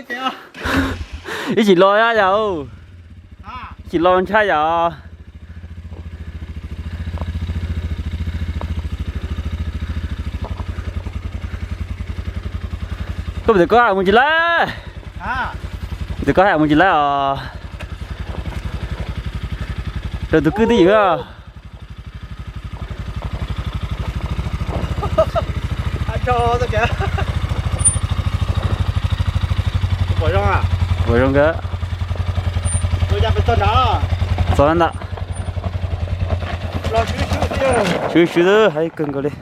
Ib chim los yom, ib chim los ntshai yom. Koj tus koj hais mus tsis laib, tus koj hais mus tsis laib os. Raws tus kwj twb ywm. Pom zoo kawg. Txog ntawm, swb swb, haib kawg nkaus li.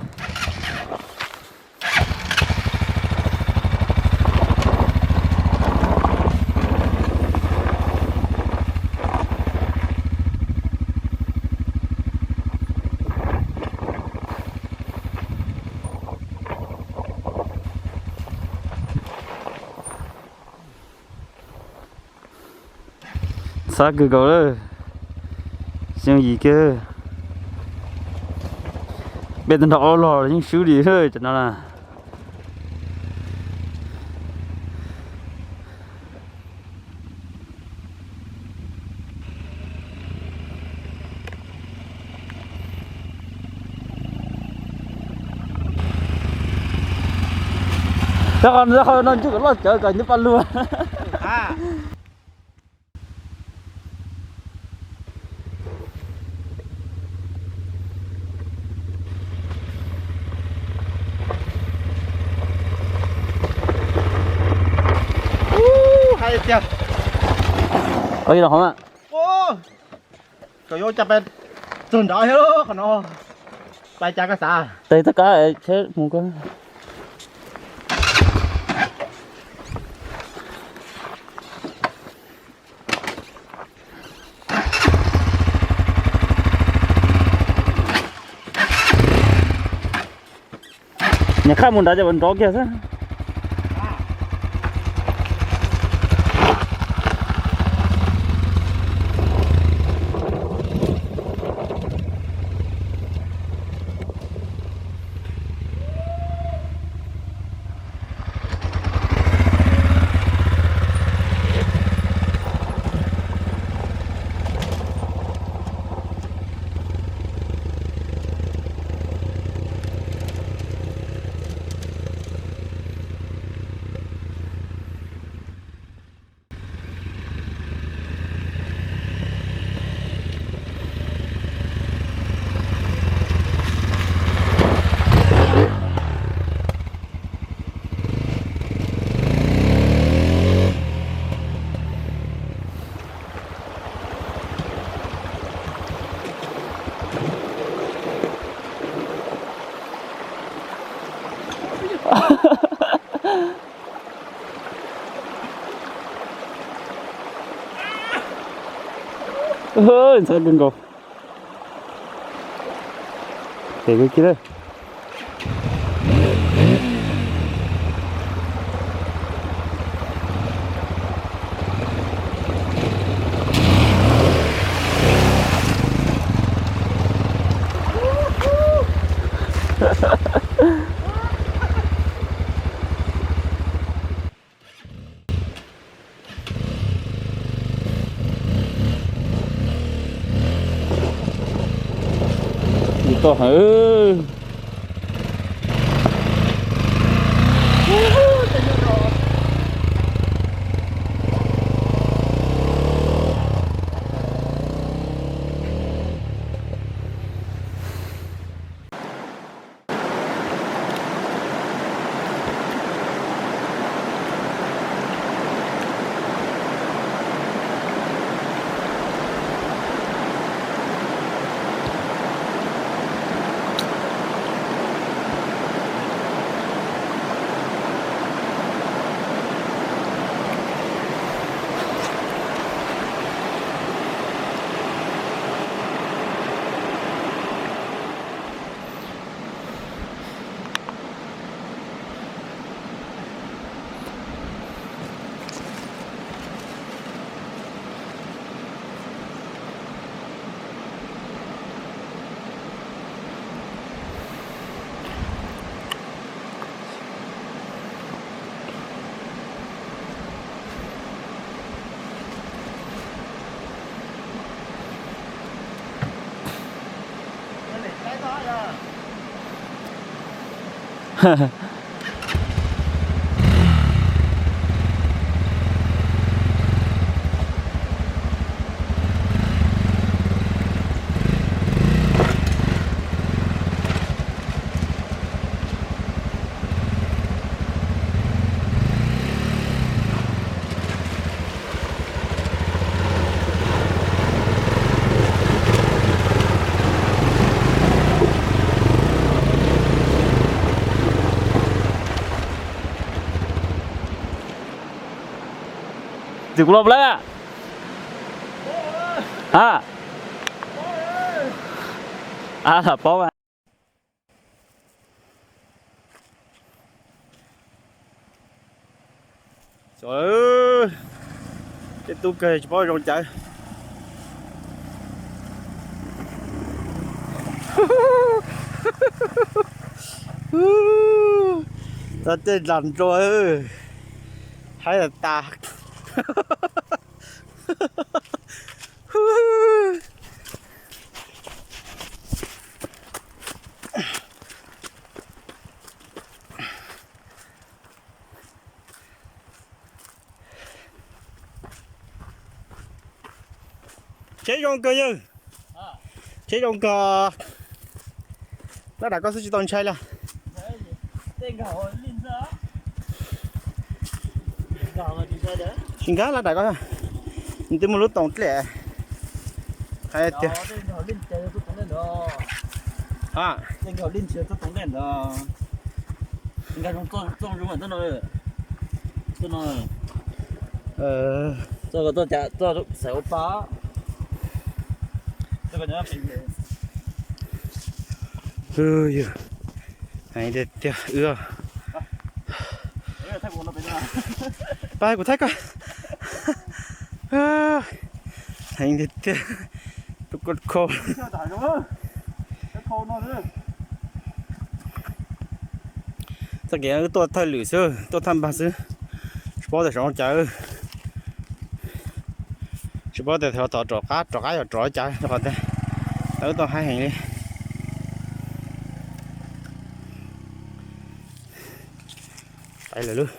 Xab kawg nkaus lawm, xyoo yim kiag. Peb tag nrho ob log los yeej swb li cov no na. Rau qhov no ntswj kom loj cawv kom nws paj luag. Hais tiag. Ua li los hov na. Koj yuav ua cas pais txog nrad thiab qhov no? Pais cas koj xav? Tes txoj kab tsheb mus koj. Nyuam qhaj mus nrad ces nrov kiag xwb. Ntxhab kawg nkaus. Ces kawg kiag lawm. Ib toj heev. Tsis kuv los plab a. A, lam paub. Tej tub kawg tsis paub zoo cawv. Txog tej dlaag nrua, haib tas tas. Tsheb zoo kawg yawg. Tsheb zoo kawg. Lab dam koj xwb tsis tau ntshai li. Tsis nkag lab dam koj, nws twb muaj lub toom dlej. Hais tias Hais tiag tiag, wb, pab kuv thaij koj. Hais tiag tiag, tus koj khau. Txoj kev wb tuaj thawj lwm xwb, tuaj thawj npag xwb, tsis paub tias saum no cas, tsis paub tias thaum tom rov qab, rov qab yog rov cas, rau qhov tias wb tuaj haib heev li. Pais lawm lauj.